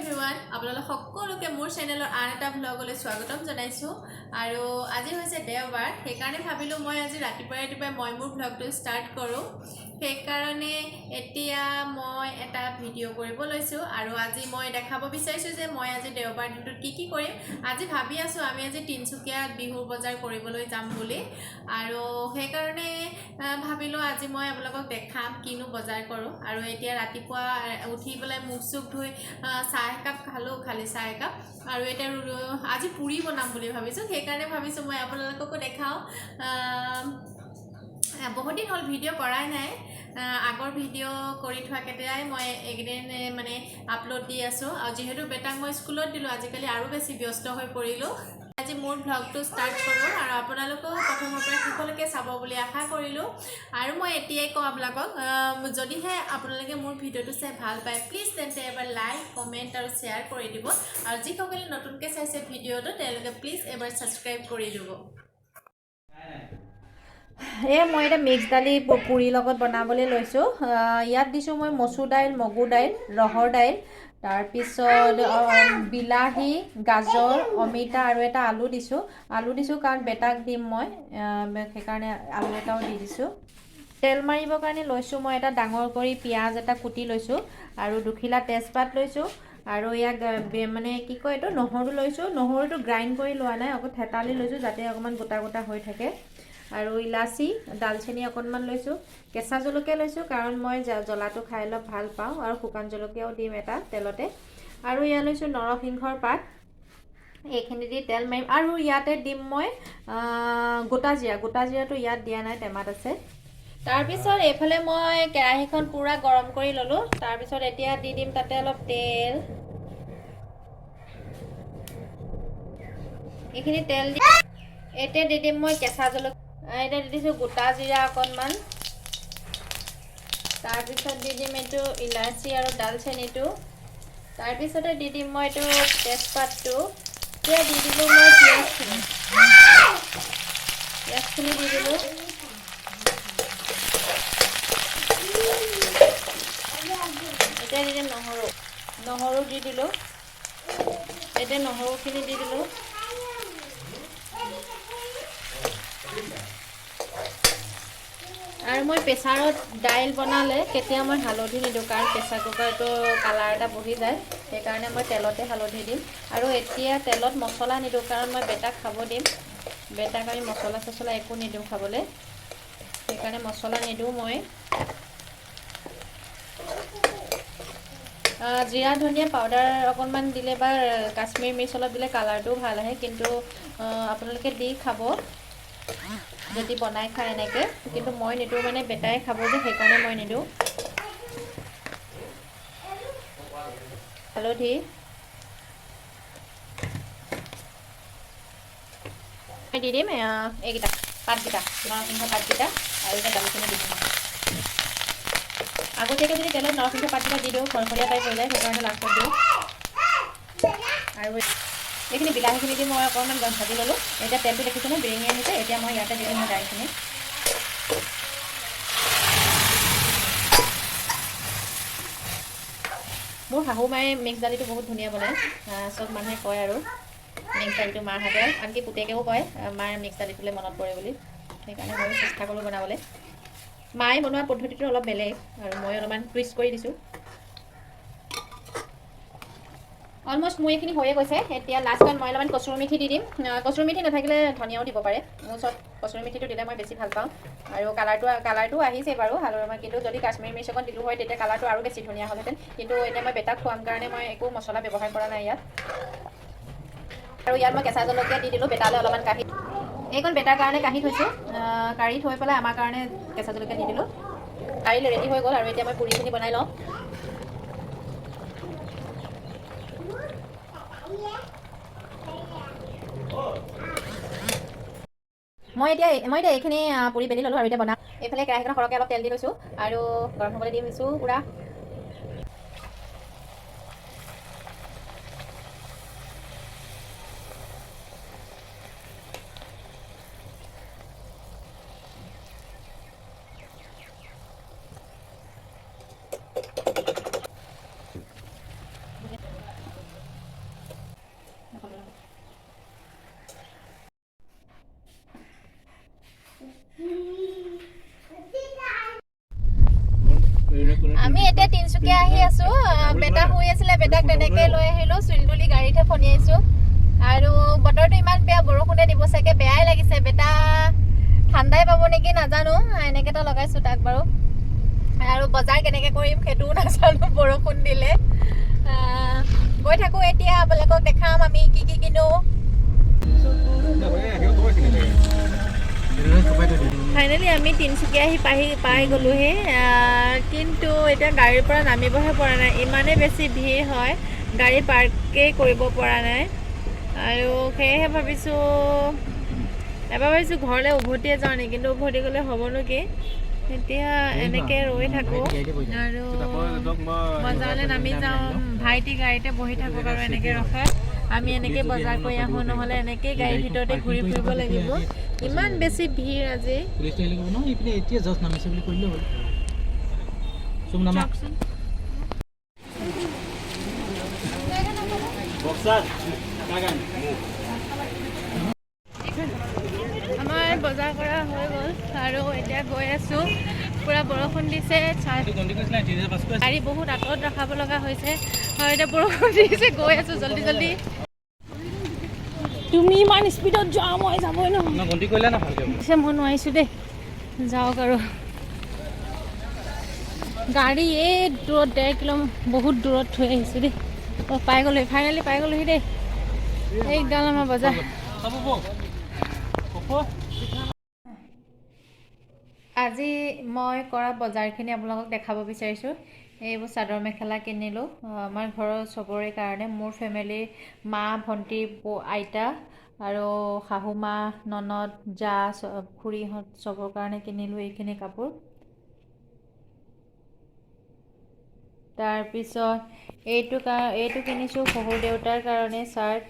Everyone, আপোনালোক সকলোকে মোৰ চেনেলৰ আন এটা ভ্লগলৈ স্বাগতম জনাইছোঁ। আৰু আজি হৈছে দেওবাৰ, সেইকাৰণে ভাবিলোঁ মই আজি ৰাতিপুৱাই ৰাতিপুৱাই মই মোৰ ভ্লগটো ষ্টাৰ্ট কৰোঁ। সেইকাৰণে এতিয়া মই এটা ভিডিঅ' কৰিব লৈছোঁ আৰু আজি মই দেখাব বিচাৰিছোঁ যে মই আজি দেওবাৰ দিনটোত কি কি কৰিম। আজি ভাবি আছোঁ আমি আজি তিনিচুকীয়াত বিহুৰ বজাৰ কৰিবলৈ যাম বুলি আৰু সেইকাৰণে ভাবিলোঁ আজি মই আপোনালোকক দেখাম কিনো বজাৰ কৰোঁ। আৰু এতিয়া ৰাতিপুৱা উঠি পেলাই মুখ চুখ ধুই চাহ একাপ খালোঁ, খালী চাহ একাপ। আৰু এতিয়া আজি পুৰি বনাম বুলি ভাবিছোঁ, সেইকাৰণে ভাবিছোঁ মই আপোনালোককো দেখাওঁ। বহুত দিন হ'ল ভিডিঅ' কৰাই নাই। আগৰ ভিডিঅ' কৰি থোৱা কেইটাই মই এইকেইদিন মানে আপলোড দি আছোঁ। আৰু যিহেতু বেটাক মই স্কুলত দিলোঁ, আজিকালি আৰু বেছি ব্যস্ত হৈ পৰিলোঁ। আজি মোৰ ভ্লগটো ষ্টাৰ্ট কৰোঁ আৰু আপোনালোকেও প্ৰথমৰ পৰা শেষলৈকে চাব বুলি আশা কৰিলোঁ। আৰু মই এতিয়াই কওঁ আপোনালোকক, যদিহে আপোনালোকে মোৰ ভিডিঅ'টো চাই ভাল পায়, প্লিজ তেন্তে এবাৰ লাইক, কমেণ্ট আৰু শ্বেয়াৰ কৰি দিব। আৰু যিসকলে নতুনকৈ চাইছে ভিডিঅ'টো, তেওঁলোকে প্লিজ এবাৰ ছাবস্ক্ৰাইব কৰি দিব। এই মই এতিয়া মিক্স দালি পুৰিৰ লগত বনাবলৈ লৈছোঁ। ইয়াত দিছোঁ মই মচুৰ দাইল, মগু দাইল, ৰহৰ দাইল, তাৰপিছত বিলাহী, গাজৰ, অমিতা আৰু এটা আলু দিছোঁ। আলু দিছোঁ কাৰণ বেটাক দিম মই, সেইকাৰণে আলু এটাও দি দিছোঁ। তেল মাৰিবৰ কাৰণে লৈছোঁ মই এটা ডাঙৰ কৰি পিঁয়াজ এটা কুটি লৈছোঁ আৰু দুখিলা তেজপাত লৈছোঁ। আৰু ইয়াক মানে কি কয় এইটো নহৰু লৈছোঁ। নহৰুটো গ্ৰাইণ্ড কৰি লোৱা নাই, অকল থেতালি লৈছোঁ যাতে অকণমান গোটা গোটা হৈ থাকে। আৰু ইলাচি, ডালচেনি অকণমান লৈছোঁ। কেঁচা জলকীয়া লৈছোঁ কাৰণ মই জ্বলাটো খাই অলপ ভাল পাওঁ। আৰু শুকান জলকীয়াও দিম এটা তেলতে। আৰু ইয়াত লৈছোঁ নৰসিংহৰ পাত। এইখিনি দি তেল মাৰিম। আৰু ইয়াতে দিম মই গোটা জিৰা। গোটা জিৰাটো ইয়াত দিয়া নাই, টেমাত আছে। তাৰপিছত এইফালে মই কেৰাহীখন পূৰা গৰম কৰি ল'লোঁ। তাৰপিছত এতিয়া দি দিম তাতে অলপ তেল। এইখিনি তেল দি এতিয়া দি দিম মই কেঁচা জলকীয়া। এতিয়া দি দিছোঁ গোটা জিৰা অকণমান। তাৰপিছত দি দিম এইটো ইলাচি আৰু ডালচেনিটো। তাৰপিছতে দি দিম মই এইটো তেজপাতটো। এতিয়া দি দিলোঁ মই পিঁয়াজখিনি। পিঁয়াজখিনি দি দিলোঁ। এতিয়া দি দিম নহৰু। নহৰু দি দিলোঁ। এতিয়া নহৰুখিনি দি দিলোঁ। আৰু মই প্ৰেছাৰত দাইল বনালে কেতিয়াও মই হালধি নিদিওঁ, কাৰণ প্ৰেছাৰ কুকাৰটো কালাৰ এটা বহি যায়। সেইকাৰণে মই তেলতে হালধি দিম। আৰু এতিয়া তেলত মছলা নিদিওঁ, কাৰণ মই বেটাক খাব দিম। বেটাক আমি মছলা চছলা একো নিদিওঁ খাবলৈ, সেইকাৰণে মছলা নিদিওঁ মই। জিৰা ধনিয়া পাউডাৰ অকণমান দিলে বা কাশ্মীৰ মিৰ্চ অলপ দিলে কালাৰটোও ভাল আহে। কিন্তু আপোনালোকে দি খাব যদি বনাই খায় এনেকৈ। কিন্তু মই নিদিওঁ, মানে বেটাই খাব যে, সেইকাৰণে মই নিদিওঁ। হালধি দি দিম। এইকেইটা পাতকেইটা, নৰসিংহ পাতকেইটা আৰু এতিয়া দালিখিনি দি দিম। আগতীয়াকৈ যদি তেলত নৰসিংহ পাতকেইটা দি দিওঁ, খৰখৰীয়া টাইপ হৈ যায়, সেইকাৰণে লাষ্টত দিওঁ। আৰু এইখিনি বিলাহীখিনি দি মই অকণমান ভাজি ল'লোঁ। এতিয়া তেলটো দেখিছেনে বিৰিঙি আহিছে। এতিয়া মই ইয়াতে দি দিম মই দাইলখিনি। মোৰ শাহু মায়ে মিক্স দালিটো বহুত ধুনীয়া বনায়। চব মানুহে কয় আৰু মিক্স দালিটো মাৰ হাতেৰে। আনকি পুতেকেও কয় মাৰ মিক্স দালিটোলৈ মনত পৰে বুলি। সেইকাৰণে ময়ো চেষ্টা কৰোঁ বনাবলৈ। মায়ে বনোৱা পদ্ধতিটো অলপ বেলেগ আৰু মই অলপমান টুইষ্ট কৰি দিছোঁ। অলমষ্ট মোৰ এইখিনি হৈয়ে গৈছে। এতিয়া লাষ্টত মই অলপমান কচুৰ মিঠি দি দিম। কচুৰ মিঠি নাথাকিলে ধনিয়াও দিব পাৰে। মোৰ ওচৰত কচুৰ মিঠিটো দিলে মই বেছি ভাল পাওঁ। আৰু কালাৰটো আহিছে বাৰু হালধীয়া, কিন্তু যদি কাশ্মীৰ মিৰ্চ অকণ দিলোঁ হয়, তেতিয়া কালাৰটো আৰু বেছি ধুনীয়া হ'লহেঁতেন। কিন্তু এতিয়া মই বেটাক খুৱাম কাৰণে মই একো মছলা ব্যৱহাৰ কৰা নাই ইয়াত। আৰু ইয়াত মই কেঁচা জলকীয়া দি দিলোঁ বেটালৈ অলপমান কাঢ়ি। এইকণ বেটাৰ কাৰণে কাঢ়ি থৈছোঁ। কাঢ়ি থৈ পেলাই আমাৰ কাৰণে কেঁচা জলকীয়া দি দিলোঁ। কাঢ়িলে ৰেডি হৈ গ'ল। আৰু এতিয়া মই পুৰিখিনি বনাই লওঁ। মই এতিয়া এইখিনি পুৰি বেলি ল'লোঁ আৰু এতিয়া বনাম। এইফালে কেৰাহীখনত সৰহকৈ অলপ তেল দি লৈছোঁ আৰু গৰম হ'বলৈ দি দিছোঁ পূৰা। বেটা শুই আছিলে, বেটাক তেনেকে লৈ আহিলো। চুলি তুলি গাড়ীতহে ফনিয়াইছো। আৰু বতৰটো ইমান বেয়া, বৰষুণে দিব চাগে, বেয়াই লাগিছে। বেটা ঠাণ্ডাই পাব নেকি নাজানো, এনেকে এটা লগাইছো তাক বাৰু। আৰু বজাৰ কেনেকে কৰিম সেইটোও নাজানো বৰষুণ দিলে। গৈ থাকো এতিয়া, আপোনালোকক দেখাম আমি কি কি কিনো। ফাইনেলি আমি তিনিচুকীয়া আহি পাই গ'লোহি। কিন্তু এতিয়া গাড়ীৰ পৰা নামিবহে পৰা নাই, ইমানেই বেছি ভিৰ হয়, গাড়ী পাৰ্কেই কৰিব পৰা নাই। আৰু সেয়েহে ভাবিছোঁ, এবাৰ ভাবিছোঁ ঘৰলৈ উভতিয়ে যাওঁ নেকি, কিন্তু উভতি গ'লে হ'বনো কি? এতিয়া এনেকৈ ৰৈ থাকোঁ আৰু বজাৰলৈ নামি যাওঁ। ভাইটি গাড়ীতে বহি থাকক আৰু এনেকৈ ৰখাই আমি এনেকৈ বজাৰ কৰি আহোঁ, নহ'লে এনেকেই গাড়ীৰ ভিতৰতে ঘূৰি ফুৰিব লাগিব। ইমান বেছি ভিৰ আজি। পুলিচটো আহিলে ক'ব ন, এইপিনে এতিয়া জাষ্ট নামিছে বুলি কৈ দিলে হ'ল। চুম নামা। চাওকচোন। আমাৰ বজাৰ কৰা হৈ গ'ল আৰু এতিয়া গৈ আছোঁ। পূৰা বৰষুণ দিছে, গাড়ী বহুত আঁতৰত ৰখাব লগা হৈছে আৰু এতিয়া বৰষুণ দিছে, গৈ আছোঁ জল্দি জল্দি। তুমি ইমান স্পীডত যোৱা, মই যাবই নহয়। ন গন্তি কৰিলা না ভালকে? পিছে মই নোৱাৰিছোঁ দেই। যাওক আৰু। গাড়ী এই দূৰত, 1.5 কিলো বহুত দূৰত থৈ আহিছোঁ দেই। অঁ, পাই গ'লোহি, ফাইনেলি পাই গ'লোহি দেই। এইডাল আমাৰ বজাৰ। আজি মই কৰা বজাৰখিনি আপোনালোকক দেখাব বিচাৰিছোঁ। এইবোৰ চাদৰ মেখেলা কিনিলোঁ আমাৰ ঘৰৰ চবৰে কাৰণে, মোৰ ফেমিলিৰ মা, ভণ্টি, বৌ, আইতা আৰু শাহু মা, ননদ, জা, খুৰীহঁত চবৰ কাৰণে কিনিলোঁ এইখিনি কাপোৰ। তাৰপিছত এইটো কিনিছোঁ শহুৰ দেউতাৰ কাৰণে চাৰ্ট,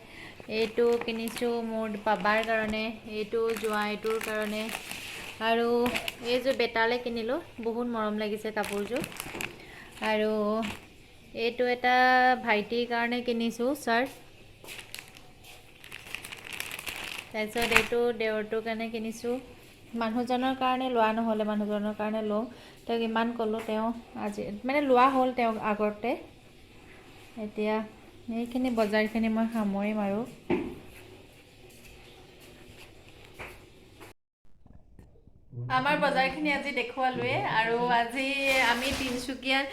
এইটো কিনিছোঁ মোৰ বাবাৰ কাৰণে, এইটো জোঁৱাইটোৰ কাৰণে আৰু এইযোৰ বেটালৈ কিনিলোঁ। বহুত মৰম লাগিছে কাপোৰযোৰ। আৰু এইটো এটা ভাইটিৰ কাৰণে কিনিছোঁ চাৰ্ট। তাৰপিছত এইটো দেওৰটোৰ কাৰণে কিনিছোঁ। মানুহজনৰ কাৰণে লোৱা নহ'লে, মানুহজনৰ কাৰণে লওঁ। তেওঁক ইমান ক'লোঁ, তেওঁ আজি মানে লোৱা হ'ল তেওঁক আগতে। এতিয়া এইখিনি বজাৰখিনি মই সামৰিম আৰু। আমাৰ বজাৰখিনি আজি দেখুৱালোৱে। আৰু আজি আমি তিনিচুকীয়াত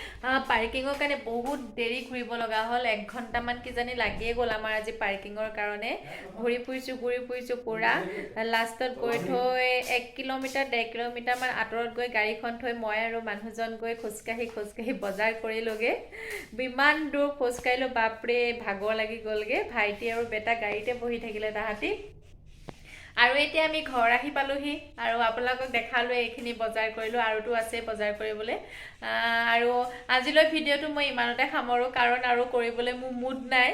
পাৰ্কিঙৰ কাৰণে বহুত দেৰি ঘূৰিব লগা হ'ল। 1 ঘণ্টামান কিজানি লাগিয়ে গ'ল আমাৰ আজি পাৰ্কিঙৰ কাৰণে। ঘূৰি ফুৰিছোঁ, ঘূৰি ফুৰিছোঁ পূৰা। লাষ্টত গৈ থৈ 1 কিলোমিটাৰ 1.5 কিলোমিটাৰমান আঁতৰত গৈ গাড়ীখন থৈ মই আৰু মানুহজন গৈ খোজকাঢ়ি খোজকাঢ়ি বজাৰ কৰিলোগৈ। ইমান দূৰ খোজকাঢ়িলোঁ, বাপৰে, ভাগৰ লাগি গ'লগৈ। ভাইটি আৰু বেটা গাড়ীতে বহি থাকিলে তাহাঁতি। আৰু এতিয়া আমি ঘৰ আহি পালোহি আৰু আপোনালোকক দেখালোঁ, এইখিনি বজাৰ কৰিলোঁ, আৰুতো আছে বজাৰ কৰিবলৈ। আৰু আজিলৈ ভিডিঅ'টো মই ইমানতে সামৰোঁ, কাৰণ আৰু কৰিবলৈ মোৰ মুড নাই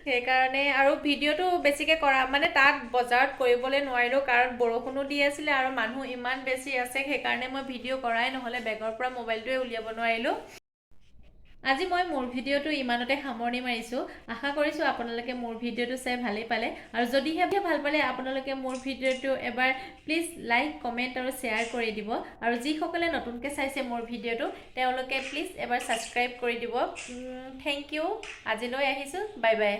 সেইকাৰণে। আৰু ভিডিঅ'টো বেছিকৈ কৰা মানে তাত বজাৰত কৰিবলৈ নোৱাৰিলোঁ, কাৰণ বৰষুণো দি আছিলে আৰু মানুহ ইমান বেছি আছে, সেইকাৰণে মই ভিডিঅ' কৰাই নহ'লে, বেগৰ পৰা মোবাইলটোৱে উলিয়াব নোৱাৰিলোঁ। আজি মই মোৰ ভিডিঅ'টো ইমানতে সামৰণি মাৰিছোঁ। আশা কৰিছোঁ আপোনালোকে মোৰ ভিডিঅ'টো চাই ভালেই পালে। আৰু যদিহে ভাল পালে, আপোনালোকে মোৰ ভিডিঅ'টো এবাৰ প্লিজ লাইক, কমেণ্ট আৰু শ্বেয়াৰ কৰি দিব। আৰু যিসকলে নতুনকৈ চাইছে মোৰ ভিডিঅ'টো, তেওঁলোকে প্লিজ এবাৰ ছাবস্ক্ৰাইব কৰি দিব। Thank U. আজিলৈ আহিছোঁ, বাই বাই।